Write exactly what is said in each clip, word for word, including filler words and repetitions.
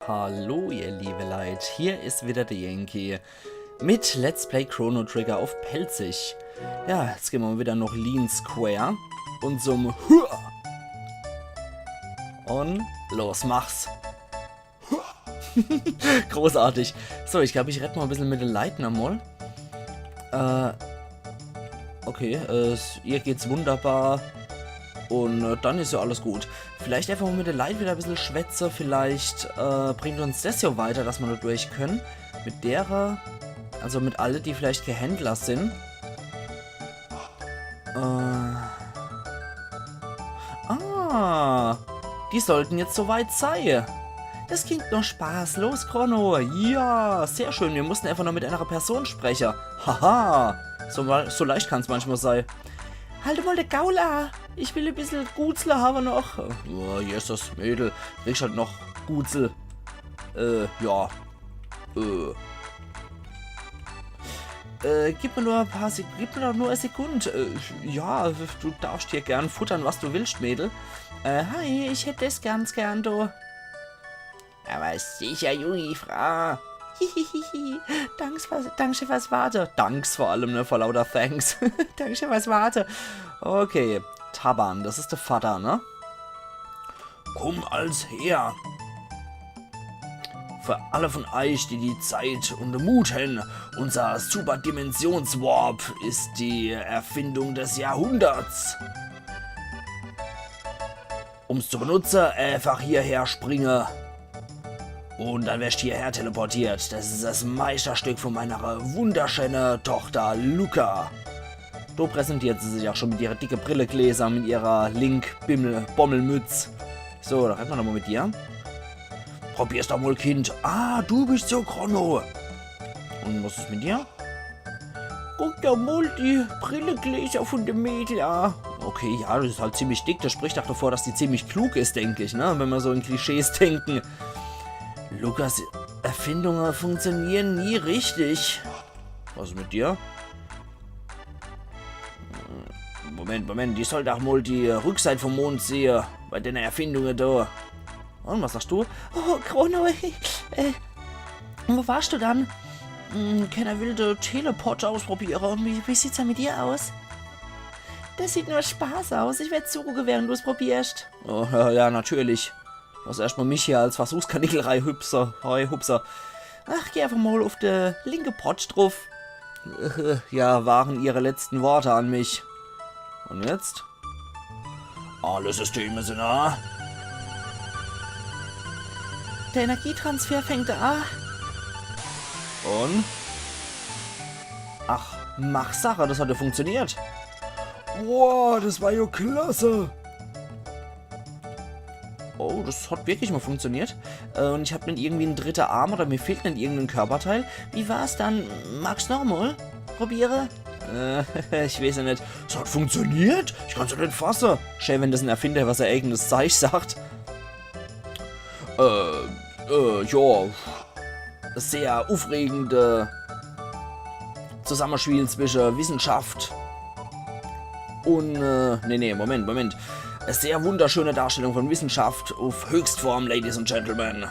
Hallo ihr liebe Leit, hier is wieder de Yankee mit Let's Play Chrono Trigger uff Pälzisch. Ja, jetzt gehn mer mol wieder noch Leene Square un zum Hua. Un los, mach's. Großartig. So, ich glaab, ich redd mol e bissel mit de Leit nochmol. Äh, okay, äh, s- ihr geht's wunderbar. Un äh, dann is jo alles gut. Vielleicht äfach mol mit de Leit wieder e bissel schwätze. Vielleicht äh, bringt uns des jo weiter, dass mer do durch könne. Mit dere, also mit alle, die vielleicht kä Händler sin. Äh. Ah, die sollten jetzt so weit sei. Des klingt noch Spaß. Los, Chrono. Ja, sehr schön. Mir mussten äfach nur mit enere Person spreche. Haha, so, ma- so leicht kann's manchmol sei. Halt mol de Gaul a. Ich will e bissel Gutsel hawwe noch. Oh, Jesus, Mädel. Kriegsch halt noch Gutsel. Äh, ja. Äh. Äh, gib mir nur e paar Sek- gib mir doch nur e Sekund. Äh, ja, du darfsch hier gern futtern, was du willsch, Mädel. Äh, hi, ich hätt des ganz gern, du. Awwer sicher, jungi Fraa. Hihihihi. Danks fürs, danke fürs Warte. Danks vor allem, ne? Vor lauter Thanks. Danke fürs Warte. Okay, Taban, des is de Vadder, ne? Kumm als her. Für alle von eich, die die Zeit un de Mut hen, unser Superdimensionswarp is die Erfindung des Jahrhunderts. Um's zu benutze, äfach hierher springe. Un dann werscht hierher teleportiert. Des is des Meisterstück von meiner wunderschöne Tochter Lucca. Do präsentiert se sich ach schun mit ihre dicke Brillegläser, mit ihrer Link-Bimmel-Bommelmütz. So, do redde mer nochmol mit dir. Probier's doch mol, Kind. Ah, du bisch jo Chrono. Un was is mit dir? Guck doch mol die Brillegläser von dem Mädel a. Okay, ja, des is halt ziemlich dick. Des spricht ach davor, dass die ziemlich klug is, denk ich, ne? Wenn mer so in Klischees denke. Luccas Erfindunge funktioniere nie richtig. Was is mit dir? Moment, Moment, ich soll doch mol die Rückseit vom Mond sehe, bei dene Erfindunge do. Un was sagsch du? Oh, Chrono, äh, wo warsch du dann? Hm, kenner will de Teleport ausprobiere. Wie, wie sieht's dann mit dir aus? Des sieht nur Spaß aus. Ich werd zugucke, während du's probiersch. Oh, ja, ja, natürlich. Muss erscht mol mich hier als Versuchskaninchen reihupse, reihupse. Ach, geh äfach mol uff de linke Pott druff. Ja, waren ihre letzten Worte an mich. Un jetzt? Alle Systeme sin a. De Energietransfer fängt a. Un? Ach, mach Sache, des hat jo funktioniert. Wow, des war jo klasse. Oh, des hat wirklich mol funktioniert. Äh, un ich hab net irgendwie en dritte Arm oder mir fehlt net irgend en Körperteil. Wie war's dann? Magsch's nochmol probiere? Äh, ich weeß jo net. Es hat funktioniert? Ich kann's jo net fasse. Schää, wenn des en Erfinder iwwer sei eigenes Zeich sagt. Äh, äh, ja. Sehr uffregende Zusammespiel zwische Wissenschaft un, äh, nee, nee, Moment, Moment. E sehr wunderschöne Darstellung von Wissenschaft uff Höchstform, Ladies and Gentlemen.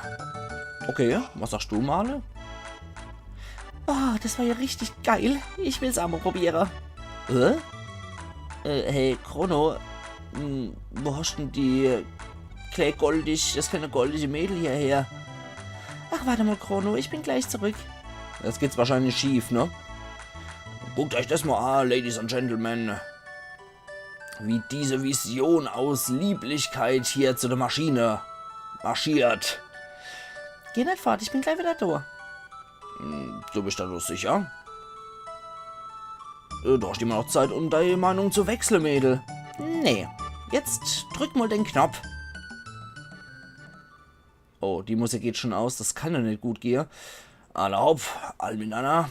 Okay, was sagsch du, Marle? Oh, des war jo richtig geil. Ich will's ach mol probiere. Äh? Äh, hey, Chrono, hm, wo hosch dann die klää goldig, des klääne goldige Mädel hierher? Ach, wart mol, Chrono, ich bin gleich zurück. Jetzt geht's wahrscheinlich schief, ne? Guckt eich des mol a, Ladies and Gentlemen. Wie diese Vision aus Lieblichkeit hier zu der Maschine marschiert. Geh net fort, ich bin gleich wieder do. Hm, du bisch da doch sicher? Äh, du hosch immer noch Zeit, um dei Meinung zu wechsle, Mädel. Nee, jetzt drück mol den Knopp. Oh, die Musik geht schun aus, des kann jo net gut gehe. Alla hopp, all mitnanner.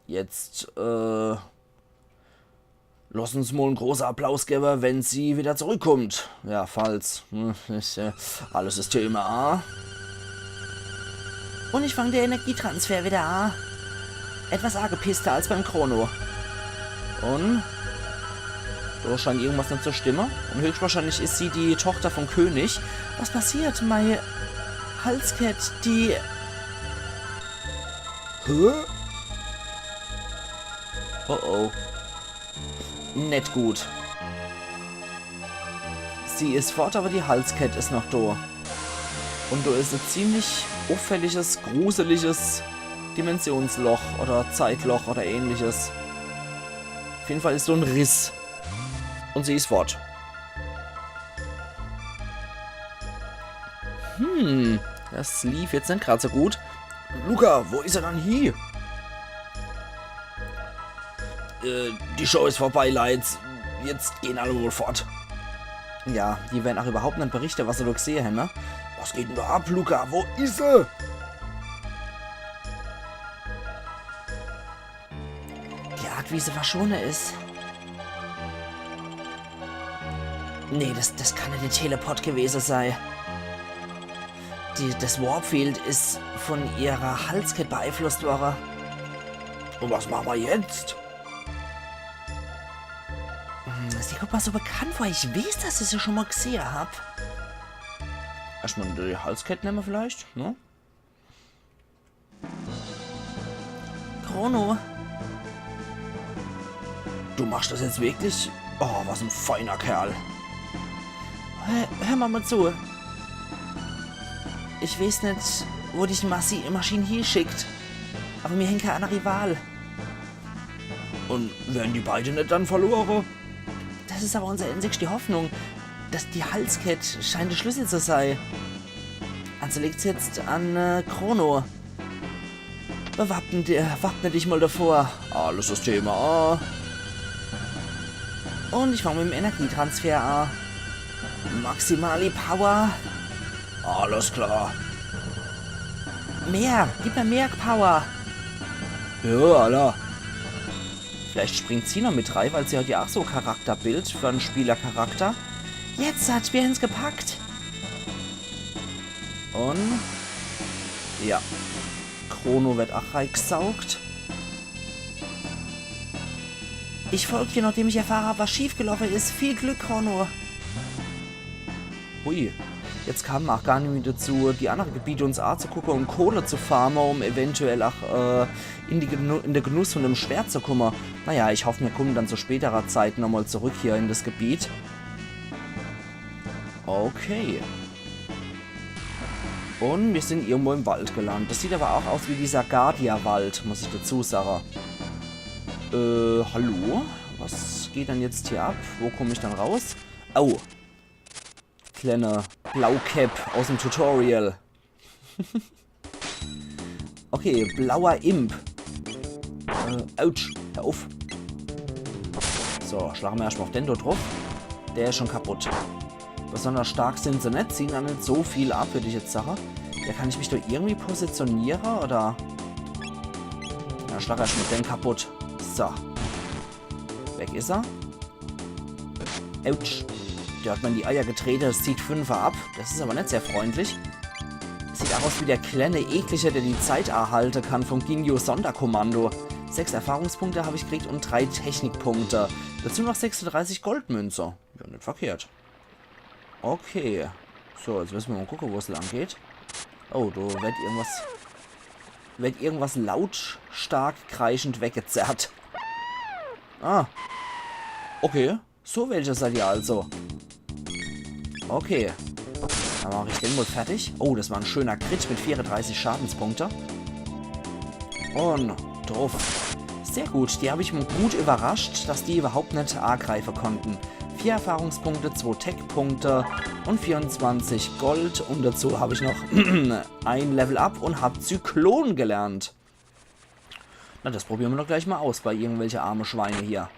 Jetzt, äh, loss uns mol en große Applaus gewwe, wenn sie wieder zurückkummt. Ja, falls. Hm, is, äh, alles is Thema. Un ich fang de Energietransfer wieder a. Etwas aagepisster als beim Chrono. Un do scheint irgendwas net zu stimme. Un höchstwahrscheinlich is sie die Tochter vom König. Was passiert? Mei Halskett, die... Hä? Oh oh. Net gut. Sie is fort, awwer die Halskett is noch do. Un do is e ziemlich uffälliges, gruseliges Dimensionsloch oder Zeitloch oder ähnliches. Uff jeden Fall is so en Riss. Un sie is fort. Hm, des lief jetzt net grad so gut. Luca, wo is er dann hie? Äh, die Show is vorbei, Leits. Jetzt gehn alle wohl fort. Ja, die werren ach iwwerhaupt net berichte, was se do gsehe hen, ne? Was geht denn do ab, Luca? Wo is er? Die Art, wie se verschwunne is. Nee, des, des kann net de Teleport gewese sei. Die, des Warpfield is vun ihrer Halskett beeinflusst worre. Un was mache mer jetzt? Hm, sie kummt mer so bekannt vor. Ich weeß, dass ich se schun mol gsehe hab. Erschtmol die Halskett nemme vielleicht, ne? Chrono. Du machst des jetzt wirklich? Oh, was en feiner Kerl. Hör, hör mol, mol zu. Ich weeß net, wo dich die Maschi-, Maschin hieschickt. Awwer mir hen kee annere Wahl. Un werren die beide net dann verlore? Des is awwer unser einzigschde Hoffnung. Des, die Halskett scheint de Schlüssel zu sei. Also liegt's jetzt an, äh, Chrono. Bewappne, äh, wappne dich mol devor. Alle Systeme a. Un ich fang mit em Energietransfer a. Maximali Power. Alles klar. Mehr, gib mer mehr Power. Ja, alla. Vielleicht springt sie noch mit rei, weil sie hat ja ach so Charakterbild für en Spielercharakter. Jetzt hat, mir hen's gepackt. Un ja. Chrono werd ach reigsaugt. Ich folg dir, nachdem ich erfahre hab, was schiefgelaufe is. Viel Glück, Chrono. Hui, jetzt kam mer ach gar nimmi dezu, die annere Gebiete uns azugucke un Kohle zu farme, um eventuell ach, äh, in die Genu-, in de Genuss vun dem Schwert zu kumme. Naja, ich hoff, mir kummen dann zu späterer Zeit nochmol zurück hier in des Gebiet. Okay. Un mir sin irgendwo im Wald gelandet. Des sieht awwer ach aus wie dieser Guardia-Wald, muss ich dezu sage. Äh, hallo? Was geht dann jetzt hier ab? Wo kumm ich dann raus? Oh. Kleine Blaukäpp aus em Tutorial. Okay, blauer Imp. Äh, ouch, hör uff. So, schlage mer erschtmol uff den do druff. Der is schun kaputt. Besonders stark sin se net, ziehn ach net so viel ab, würd ich jetzt sage. Ja, kann ich mich do irgendwie positioniere, oder? Ja, schlag erschtmol den kaputt. So. Weg is er. Autsch. Der hat mer in die Eier getrete, des zieht Fünfer ab. Des is awwer net sehr freundlich. Sieht ach aus wie der klenne Eklige, der die Zeit ahalte kann vum Ginyu Sonderkommando. Sechs Erfahrungspunkte hab ich gekriegt un drei Technikpunkte. Dezu noch sechsunddreißig Goldmünze. Ja, net verkehrt. Okay. So, jetzt misse mer mol gucke, wo's lang geht. Oh, do werd irgendwas, werd irgendwas lautstark kreischend weggezerrt. Ah. Okay. So welche seid ihr also. Okay. Dann mach ich den mol fertig. Oh, des war en schöner Crit mit vierunddreißig Schadenspunkte. Un druff. Sehr gut, die hab ich mol gut überrascht, dass die überhaupt net agreife konnten. Vier Erfahrungspunkte, zwo Tech-Punkte un vierundzwanzig Gold. Un dezu hab ich noch ein Level Up un hab Zyklon gelernt. Na, des probiere mer doch gleich mol aus bei irgendwelche arme Schweine hier.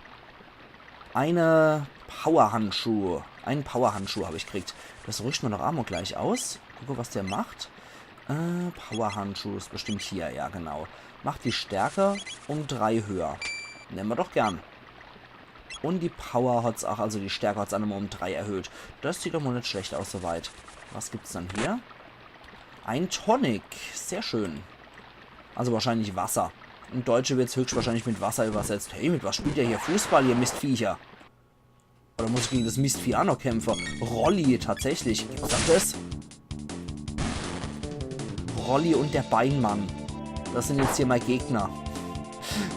Eine Powerhandschuh. En Powerhandschuh hab ich gekriegt. Des rüschte mer doch ach mol gleich aus. Gucke, was der macht. Äh, Powerhandschuh is bestimmt hier, ja genau. Macht die Stärke um drei höher. Nemme mer doch gern. Un die Power hat's ach, also die Stärke hat's ach nochmol um drei erhöht. Des sieht doch mol net schlecht aus soweit. Was gibt's dann hier? En Tonic. Sehr schön. Also wahrscheinlich Wasser. Im Deutsche wird's höchstwahrscheinlich mit Wasser übersetzt. Hey, mit was spielt ihr hier Fußball, ihr Mistviecher? Oder muss ich gegen des Mistvieh ach noch kämpfe? Rolli, tatsächlich. Gibt's do des? Rolli und der Beinmann. Das sind jetzt hier mei Gegner.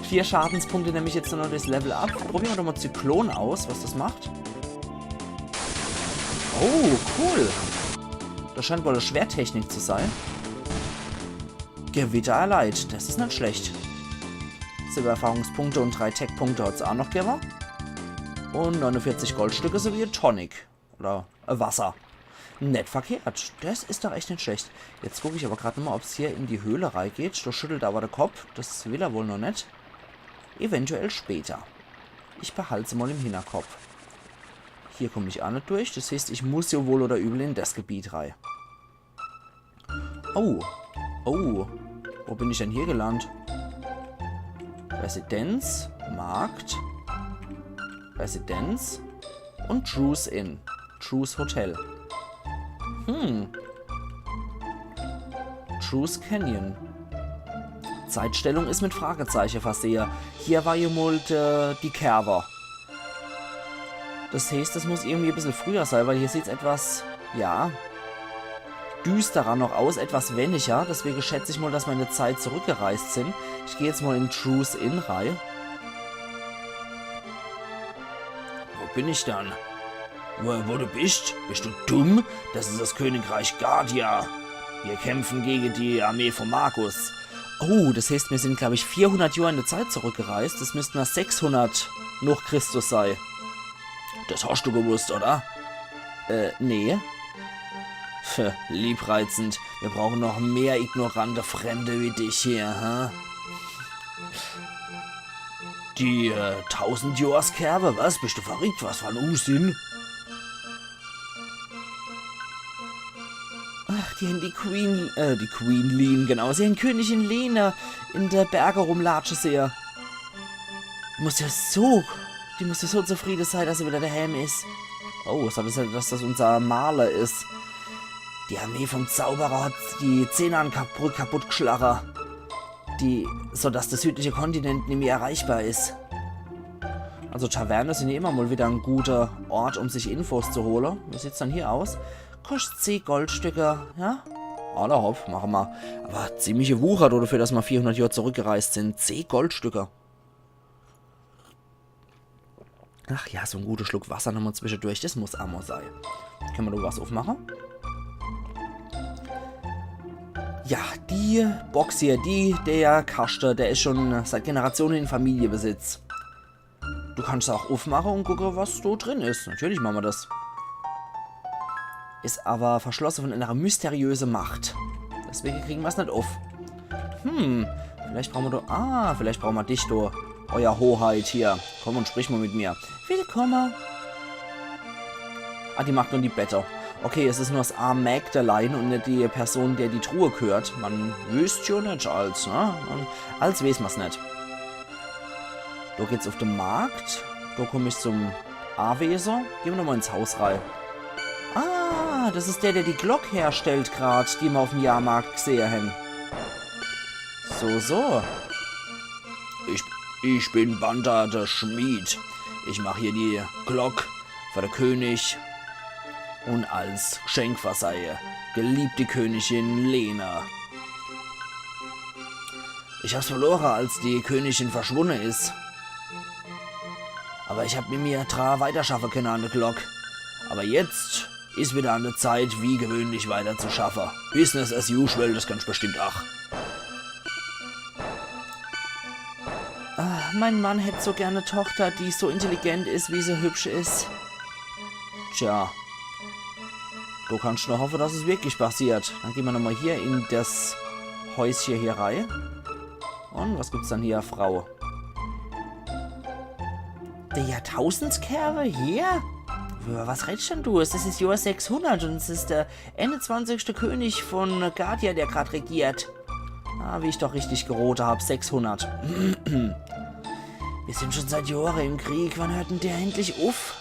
Vier Schadenspunkte nemm ich jetzt nur noch durchs Level Up. Probiere mer doch mal Zyklon aus, was das macht. Oh, cool. Das scheint wohl e Schwerttechnik zu sei. Gewitter erleidet. Das is net schlecht. Siwwe Erfahrungspunkte und drei Tech-Punkte hat's aa noch gewwe. Und neunundvierzig Goldstücke sowie e Tonic. Oder e Wasser. Net verkehrt. Das is doch echt net schlecht. Jetzt guck ich aber grad nochmal, ob's hier in die Höhle rei geht. Do schüttelt aber de Kopp. Das will er wohl noch net. Eventuell später. Ich behalt's mal im Hinterkopf. Hier komm ich aa net durch. Das heißt, ich muss jo wohl oder übel in das Gebiet rei. Oh. Oh. Wo bin ich denn hier gelandet? Residenz, Markt, Residenz und Drew's Inn. Drew's Hotel. Hm. Drew's Canyon. Zeitstellung is mit Fragezeiche versehe. Hier war jo mol de, die Kerwe. Das heißt, das muss irgendwie e bissel früher sei, weil hier sieht's etwas, ja, düsterer noch aus, etwas wenniger. Deswege schätz ich mal, dass mer in de Zeit zurückgereist sind. Ich geh jetzt mal in Drew's Inn rei. Wo bin ich dann? Wo, wo du bist? Bist du dumm? Das is das Königreich Guardia. Wir kämpfen gegen die Armee von Magus. Oh, das heißt, mir sind, glaub ich, vierhundert Johr in de Zeit zurückgereist. Das müssten mer sechshundert noch Christus sei. Das hast du gewusst, oder? Äh, nee. Pff, liebreizend. Wir brauchen noch mehr ignorante Fremde wie dich hier, hä? Die, äh, tausend Johrskerwe? Was? Bist du verrückt? Was für en Unsinn? Ach, die hen die Queen, äh, die Queen Lene, genau. Sie hen Königin Lene in de Berge rumlatsche sehe. Die muss ja so, die muss ja so zufriede sei, dass sie wieder daheim is. Oh, was hat das, dass das unser Maler is? Die Armee vom Zauberer hat die Zenan-Brück kaputtgeschlache. Die, so dass der südliche Kontinent nimmi erreichbar is. Also Taverne sind ja immer mal wieder en guter Ort, um sich Infos zu hole. Wie sieht's dann hier aus? Koscht zeh Goldstücke, ja? Alla hopp, mache mer. Aber ziemliche Wucher dafür, dass mer vierhundert Johr zurückgereist sind. Zeh Goldstücke. Ach ja, so en guter Schluck Wasser nochmal zwischedurch, das muss aa mal sei. Könne mer do was aufmache? Ja, die Box hier, die, der Kaschte, der is schon seit Generationen in Familiebesitz. Du kannst aa aufmache und gucke, was do drin is. Natürlich mache mer das. Is aber verschlosse von einer mysteriöse Macht. Deswege kriege mer's net uff. Hm, vielleicht brauche mer doch... Ah, vielleicht brauche mer dich, du. Euer Hoheit hier. Komm und sprich mal mit mir. Willkomme. Ah, die macht nur die Bette. Okay, es is nur das arm Mägdelein und net die Person, der die Truhe gehört. Man wüsst jo net als, ne? Man, als weeß mer's net. Do geht's auf de Markt. Do komm ich zum Awese. Geh mer nochmal ins Haus rei. Ah, das is der, der die Glock herstellt grad, die mer auf'm Jahrmarkt gesehe hen. So, so. Ich, ich bin Banta, der Schmied. Ich mach hier die Glock für de König und als Geschenk für sei geliebte Königin Lene. Ich hab's verlore, als die Königin verschwunne is. Aber ich hab mit mir dra weiterschaffe könne an de Glock. Aber jetzt is wieder an de Zeit, wie gewöhnlich weiter zu schaffe. Business as usual, das kannst bestimmt ach. Ah, mein Mann hätt so gerne Tochter, die so intelligent is, wie se hübsch is. Tja. Du kannst nur hoffe, dass es wirklich passiert. Dann geh mer nochmal hier in das Häusche hier rei. Und was gibt's dann hier, Frau? Der Jahrtausendskerwe hier? Über was redst denn du? Es is das Johr sechshundert und es is der einundzwanzigste König von Guardia, der grad regiert. Ah, wie ich doch richtig gerode hab, sechshundert. Wir sind schon seit Johren im Krieg. Wann hört denn der endlich uff?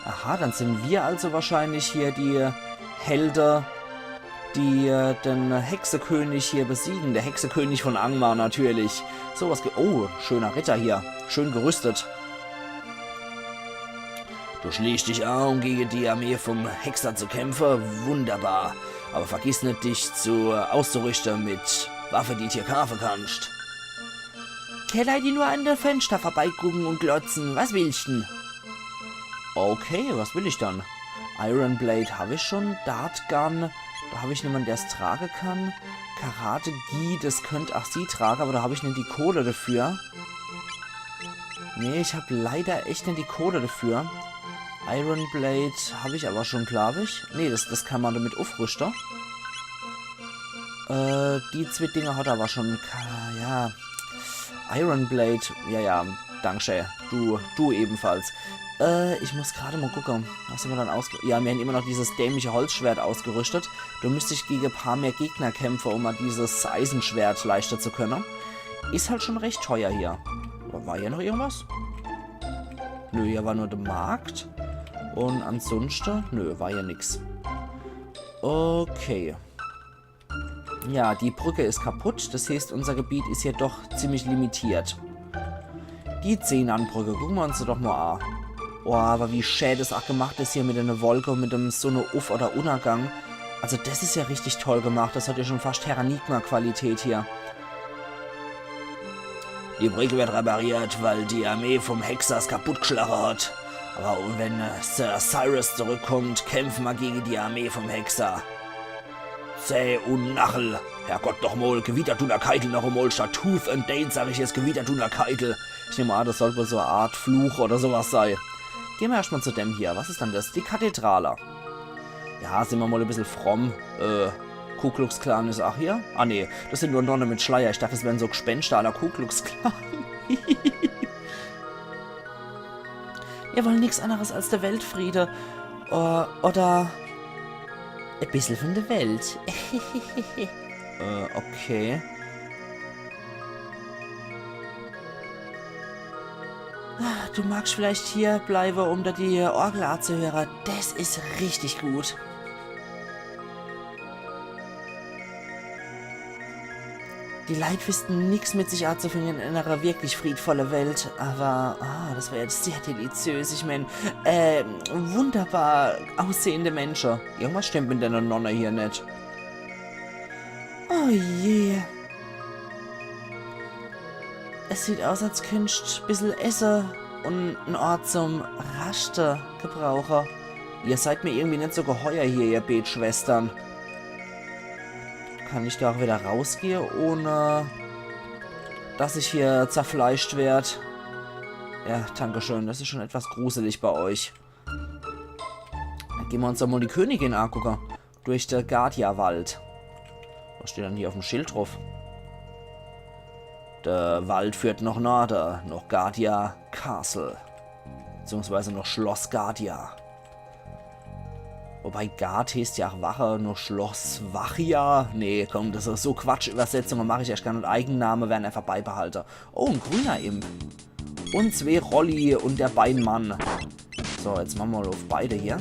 Aha, dann sind wir also wahrscheinlich hier die Helde, die, äh, den Hexekönig hier besiegen. Der Hexekönig von Angmar natürlich. So was ge-, oh, schöner Ritter hier. Schön gerüstet. Du schlichst dich an, um gegen die Armee vom Hexer zu kämpfen. Wunderbar. Aber vergiss net, dich zu, äh, auszurüschte mit Waffe, die d' hier kaafe kannst. Kenn Leit, die nur an de Fenster vorbeigucke un glotze. Was willscht denn? Okay, was will ich dann? Iron Blade hab ich schon, Dart Gun, do hab ich niemand, der's trage kann. Karate Gi, das könnt ach sie trage, aber do hab ich net die Kohle dafür. Nee, ich hab leider echt net die Kohle dafür. Iron Blade hab ich aber schon, glaub ich. Nee, das, das kann man damit uffrüschte. Äh, die zwee Dinger hat er aber schon. Ka-, ja. Iron Blade. Ja, ja. Dankeschön. Du, du ebenfalls. Äh, ich muss grad mal gucke. Was hab mer dann ausge-, ja, mir hänn immer noch dieses dämliche Holzschwert ausgerüscht. Do müsst ich gege paar mehr Gegner kämpfe, um mer dieses Eisenschwert leischte zu könne. Is halt schon recht teuer hier. War hier noch irgendwas? Nö, hier war nur de Markt. Un ansunschte, nö, war hier nix. Okay. Ja, die Brücke is kaputt. Das heeßt, unser Gebiet is hier doch ziemlich limitiert. Die Zenan-Brücke, gucke mer uns doch mal a. Oh, aber wie schä das ach gemacht is hier mit de Wolke un mit dem Sonne-Uff- oder Unnergang. Also das is ja richtig toll gemacht. Das hat ja schon fascht Terranigma-Qualität hier. Die Brücke wird repariert, weil die Armee vom Hexer es kaputtgeschlache hat. Aber wenn, äh, Sir Cyrus zurückkommt, kämpfe mer gege die Armee vom Hexer. Zäh un Nachel. Herrgott noch mol, Gewitterdunnerkeitel noch emol, statt Tooth and Dale sag ich jetzt Gewitterdunnerkeitel. Ich nehm a, das soll wohl so e Art Fluch oder sowas sei. Geh mer erscht mal zu dem hier. Was is dann das? Die Kathedrale. Ja, sin mer mal e bissel fromm. Äh, Ku Klux Klan is ach hier. Ah, nee, das sin nur Nonne mit Schleier. Ich dacht, das wären so Gespenster à la Ku Klux Klan. Mir wolle nix anneres als de Weltfriede. Äh, oder e bissel von de Welt. Äh, okay. Ah, du magst vielleicht hier bleibe, um der die Orgel azuhöre. Das is richtig gut. Die Leit wissten nix mit sich azufange in einer wirklich friedvolle Welt, aber, ah, das wär jetzt sehr deliziös. Ich mein, äh, wunderbar aussehende Mensche. Irgendwas stimmt mit der Nonne hier net. Oh je. Es sieht aus, als könnscht bissel esse un en Ort zum Raschte gebrauche. Ihr seid mir irgendwie net so geheuer hier, ihr beid Schwestern. Kann ich do ach wieder rausgehe, ohne dass ich hier zerfleischt werd? Ja, danke schön. Das is schon etwas gruselig bei euch. Dann gehn mer uns doch mal die Königin angucke. Durch de Guardia-Wald. Was steht dann hier uff'm Schild druff? Der Wald führt noch Norde, noch Guardia Castle. Beziehungsweise noch Schloss Guardia. Wobei Guard heeßt ja ach Wache, noch Schloss Wachia. Nee, komm, das is so Quatsch. Übersetzunge mach ich erscht gar net. Eigenname werden einfach beibehalte. Oh, en grüner Imp. Un zwee Rolli un der Beinmann. So, jetzt mache mer mal uff beide hier.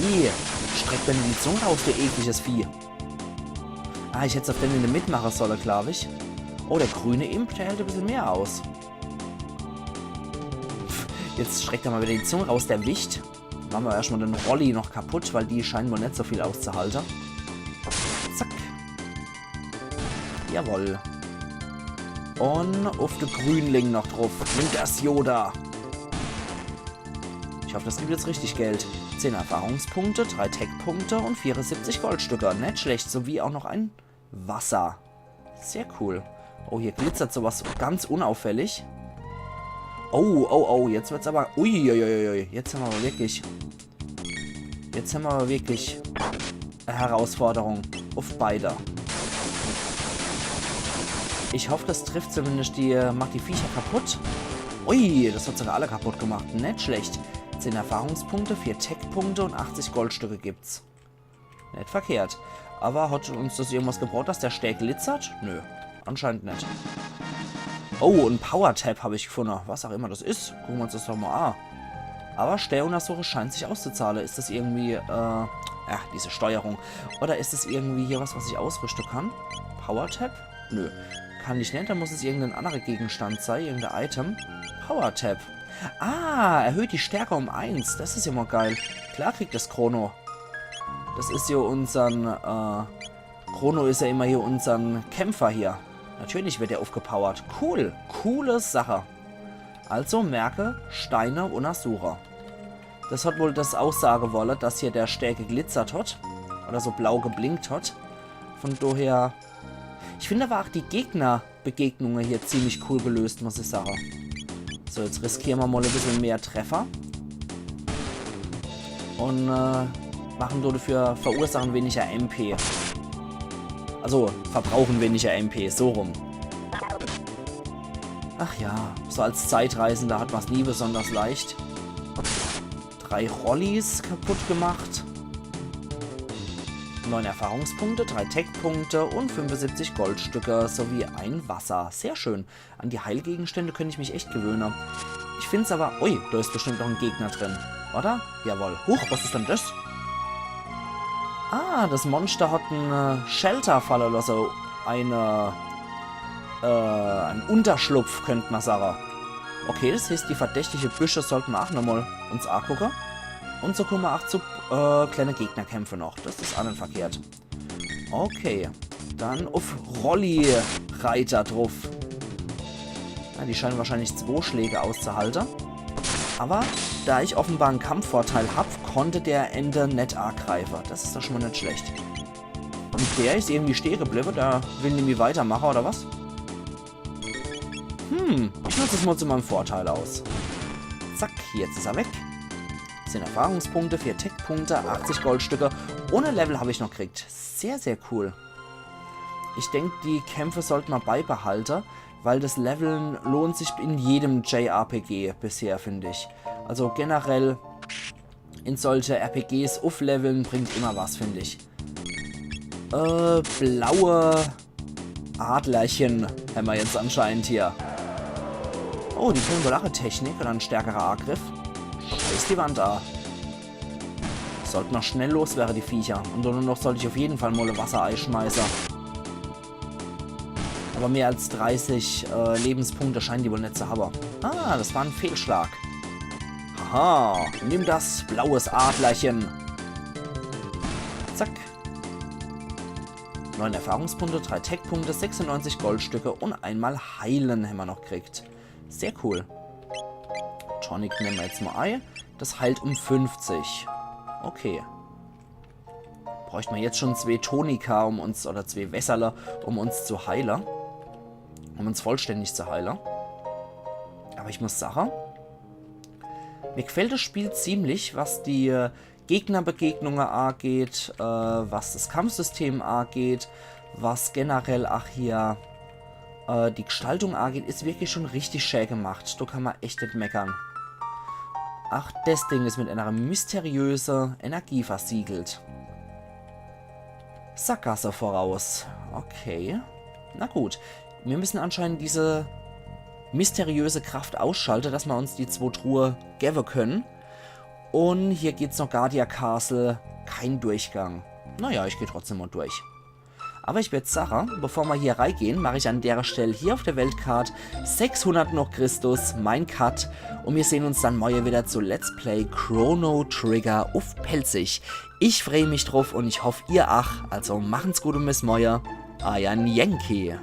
Ih, streck doch net die Zung raus, du ekliges Vieh. Ah, ich hätt's uff den in de Mitt mache solle, glaub ich. Oh, der grüne Imp, der hält e bissel mehr aus. Pff, jetzt streckt er mal wieder die Zung raus, der Wicht. Mache mer erscht mal den Rolli noch kaputt, weil die scheinen wohl net so viel auszuhalte. Zack. Jawoll. Un uff de Grünling noch druff. Nimm das, Yoda. Ich hoff, das gibt jetzt richtig Geld. Zehn Erfahrungspunkte, drei Tech-Punkte un vierundsiebzig Goldstücke. Net schlecht. Sowie auch noch ein Wasser. Sehr cool. Oh, hier glitzert sowas ganz unauffällig. Oh, oh, oh, jetzt wird's aber, uiuiuiui, jetzt hämmer aber wirklich, jetzt hämmer aber wirklich e Herausforderung uff beide. Ich hoff, das trifft zumindest die, äh, macht die Viecher kaputt. Ui, das hat sogar alle kaputt gemacht. Net schlecht. Zehn Erfahrungspunkte, vier Tech-Punkte un achtzig Goldstücke gibt's. Net verkehrt. Aber hat uns das irgendwas gebracht, dass der Stää glitzert? Nö, anscheinend net. Oh, en Power-Tab hab ich gefunne. Was auch immer das is. Gucke mer uns das doch mal a. Aber Stää unnersuche scheint sich auszuzahle. Is das irgendwie, äh, ja, diese Steuerung. Oder is das irgendwie hier was, was ich ausrüschte kann? Power-Tab? Nö. Kann ich net, da muss es irgendein anderer Gegenstand sei, irgendein Item. Power-Tab. Ah, erhöht die Stärke um eins. Das is ja mal geil. Klar kriegt das Chrono. Das is jo unsern, äh, Chrono is ja immer hier unsern Kämpfer hier. Natürlich wird er aufgepowert. Cool. Coole Sache. Also merke, Steine untersuche. Das hat wohl das aussage wolle, dass hier der Stää geglitzert hat. Oder so blau geblinkt hat. Von daher. Ich finde aber auch die Gegnerbegegnungen hier ziemlich cool gelöst, muss ich sagen. So, jetzt riskieren wir mal ein bisschen mehr Treffer. Und äh, machen dafür, verursachen weniger M P. Also, verbrauchen weniger M P, so rum. Ach ja, so als Zeitreisender hat man's nie besonders leicht. Drei Rollis kaputt gemacht. Neun Erfahrungspunkte, drei Tech-Punkte und fünfundsiebzig Goldstücke sowie ein Wasser. Sehr schön. An die Heilgegenstände könnte ich mich echt gewöhnen. Ich find's aber... Ui, da ist bestimmt noch ein Gegner drin. Oder? Jawohl. Huch, was ist denn das? Ah, das Monster hat ein äh, Shelter falle lassen. Eine... Äh, ein Unterschlupf, könnte man sagen. Okay, das heißt, die verdächtige Büsche sollten wir auch nochmal uns angucken. Und so kommen wir auch zu äh, kleine Gegnerkämpfe noch. Das ist auch nicht verkehrt. Okay, dann auf Rolli-Reiter drauf. Ja, die scheinen wahrscheinlich zwei Schläge auszuhalten. Aber da ich offenbar einen Kampfvorteil hab, konnte der Ende net angreifen. Das ist doch schon mal nicht schlecht. Und der ist irgendwie stehen geblieben. Der will nämlich weitermachen, oder was? Hm, ich nutze es mal zu meinem Vorteil aus. Zack, jetzt ist er weg. Zehn Erfahrungspunkte, vier Tech-Punkte, achtzig Goldstücke. Ohne Level habe ich noch gekriegt. Sehr, sehr cool. Ich denke, die Kämpfe sollte man beibehalten, weil das Leveln lohnt sich in jedem J R P G bisher, finde ich. Also generell in solche R P Gs aufleveln bringt immer was, finde ich. Äh, blaue Adlerchen haben wir jetzt anscheinend hier. Oh, die können wohl auch eine Technik oder ein stärkerer Angriff. Scheiß die Wand an. Sollten wir schnell loswerden, die Viecher. Und dann noch sollte ich auf jeden Fall mal ein Wasser einschmeißen. Aber mehr als dreißig äh, Lebenspunkte scheinen die wohl nicht zu haben. Ah, das war ein Fehlschlag. Haha, nimm das, blaues Adlerchen. Zack. Neun Erfahrungspunkte, drei Tech-Punkte, sechsundneunzig Goldstücke und einmal Heilen haben wir noch gekriegt. Sehr cool. Tonic nehmen wir jetzt mal ein. Das heilt um fünfzig. Okay. Bräuchten wir jetzt schon zwei Tonika, um uns, oder zwei Wässerle, um uns zu heilen. Um uns vollständig zu heilen. Aber ich muss sagen, mir gefällt das Spiel ziemlich, was die äh, Gegnerbegegnungen angeht, äh, was das Kampfsystem angeht, was generell auch hier äh, die Gestaltung angeht, ist wirklich schon richtig schön gemacht. Da kann man echt nicht meckern. Ach, das Ding ist mit einer mysteriösen Energie versiegelt. Sackgasse voraus. Okay. Na gut. Wir müssen anscheinend diese mysteriöse Kraft ausschalten, dass wir uns die zwei Truhe geben können. Und hier geht's noch Guardia Castle. Kein Durchgang. Naja, ich geh trotzdem mal durch. Aber ich würd sagen, bevor wir hier reingehen, mache ich an der Stelle hier auf der Weltkarte sechshundert noch Christus mein Cut und wir sehen uns dann morgen wieder zu Let's Play Chrono Trigger auf Pälzisch. Ich freue mich drauf und ich hoffe, ihr auch. Also machen's gut und bis morgen. Euer Yankee.